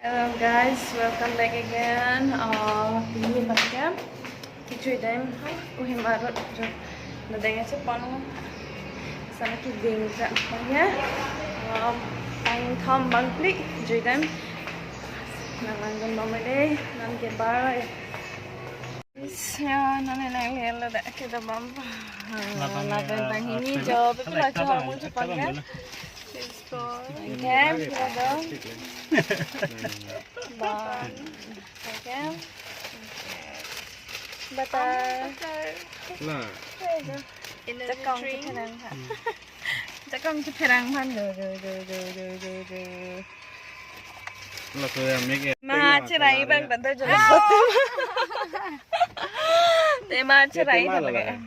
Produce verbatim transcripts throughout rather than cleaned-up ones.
Hello guys, welcome back again. Uh, pini bangke kejui dam, ha, Kohima road jo. Nadeng ache pon. Sana keding ja pon ya. Um, tang thom bang phli kejui dam. Nang langdun bom dei, nang ke bar. Ya, nang nang lelo da ke da bam. Lapen, lapen tang hini jo, pe pila jo harmon jo pon ya. Oke, kita dong. Bam. Oke. Butter. Lah. Jakong kepherang ha. Jakong kepherang phan do do do do do do do. Laso ya make. Ma cherai bang tanda jala. Te ma cherai tanda.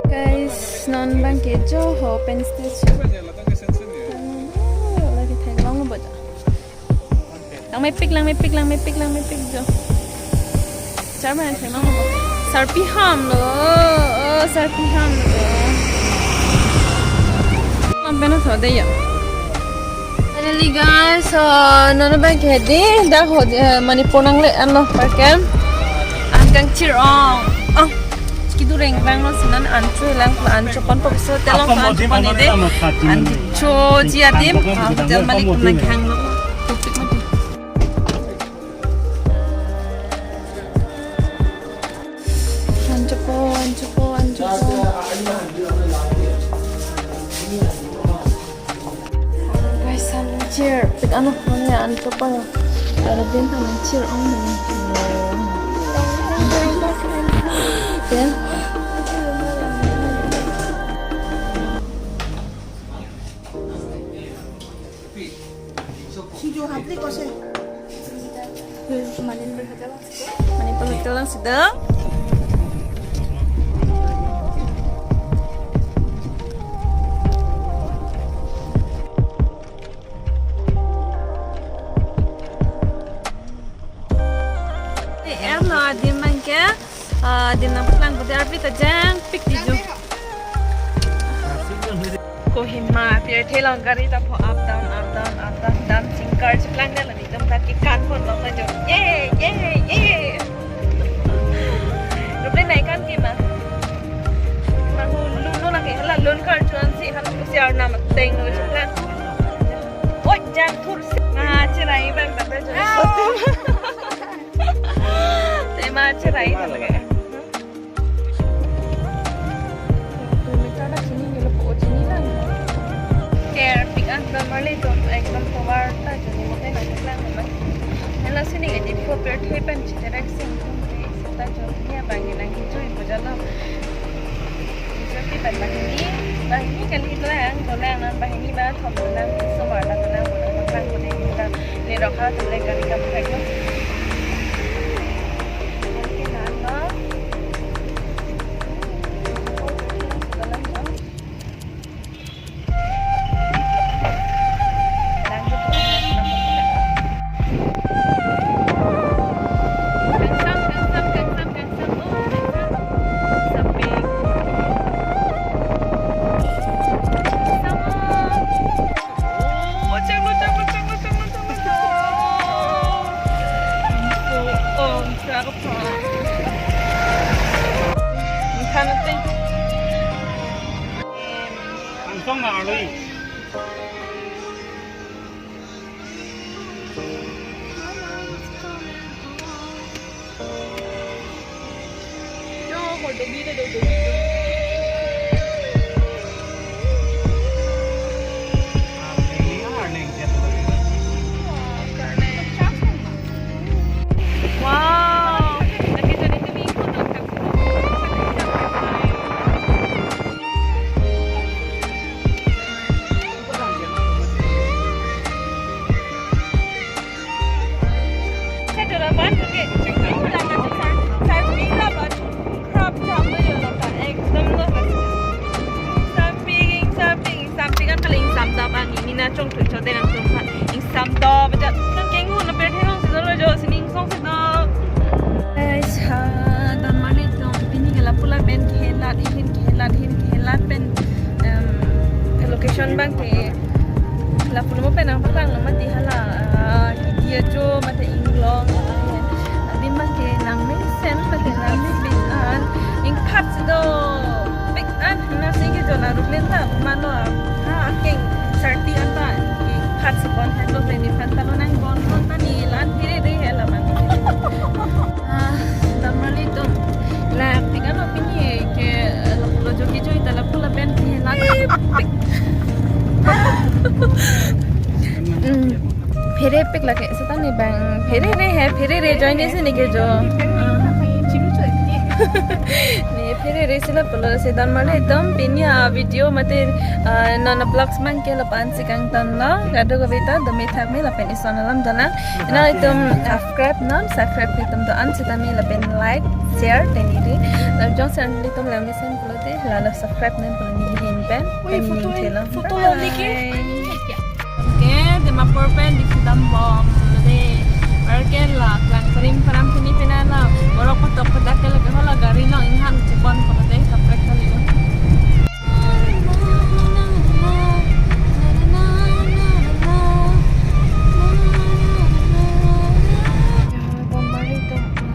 Guys, non bangke jo ho pen station. Oh, lagi theklong bo jo. Langmepik, langmepik, langmepik, langmepik jo. Charman theklong bo. Sarpi ham lo. Oh, sarpi ham lo. Lampen atho dei ya. Finally guys, uh, non bangke dei, dak ho, uh, Manipur nangle-an lo parke. An kangchir-ong. Oh, kedureng bang lo sinan an cho lang, an chopon pokso telong an chopon dei. An choji adim, uh, hotel malik nangkehang lo. Tupik mati. An chopo, an chopo, an chopo. Guys, an chirpik ano, mane an chopo ya. Ada bintang an chir-ong ni. Ya. Manipur Hotel lang sida. Eh, er lo adim bangke. Ah, adim nangplang pute arpi ta jangpik di jo. Kohima, pirthe along gari ta pho up down, up down, up down, dancing car cheplang dei la, ekdom ta kekan pon lo ta jo. Ye, ye, ye. Ruple nai kan ke ma. Mahu lun lo na ke la lun car chuan si han si arnam teng lo cheplang. Oi, jang thur si. Ma cherai bang ta jo. Te ma cherai ta lage. Kilometer ta chini nilo po chini lang. Care pick up normal to ekdom tovar ta Rokha tum le gari kaprek lo. Gari ke nan lo. Angsong na arlo. Wow. Something, something, something kan paling samdap ani, nina chongthu chodenang tum pa. Ingsamdo baca nang keng hun na per thirong si dolo jo, sining song si do. Guys, ha, dan mali tum pini ke lapu lapen kelat, ihin kelat, ihin kelat pen, em, location abang ke lapu lo pen nangpaklang lo mati hala, ah, Kidi ajo mate Inglong, adim abang ke nang mesen mate nang mesen an, ingphat si do. Pik an, na sing ke jona ruklen ta, mano, ha, keng, sarti an ta, ingphat si bon hen lo, pen iphan ta lo nang bon, bon ta ni lan, pire de he la man. Ah, dan mali tum, la, tik an lo pini ke, la pulo joki joi ta la pula pen ke la. Hmm. Pherepik lake, seta ni bang, pherere he, pherere join isi ni ke jo. Ni pherere si la pulo si dan mali tum pini a video mate, ah, non vlogs abang ke lapu-an si kangton lo, kadokave ta, dome thakme lapen ison alam dona. Ina itum subscribe non, subscribe itum do-an sitame lapen like, share, teniri. Lalu jongsi nanglitum la mesen pulote, lalo subscribe non pulo neli ahin pen, pen ning thelo. Photo lo ni ke? Bye. Ke, Dimapur pen di sidam bom lo de. Arke la, klang kering param sini pina la. Borok kotok pedak ke lagi hola gari no ingham chibon pulo de, kaprek kali lo.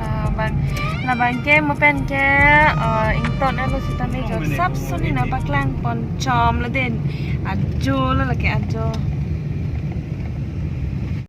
Labang, labang ke mo pen ke, eh, ington alo sitame jo sapsuni nangpaklang pon chom lo din. Ajo lo lake ajo.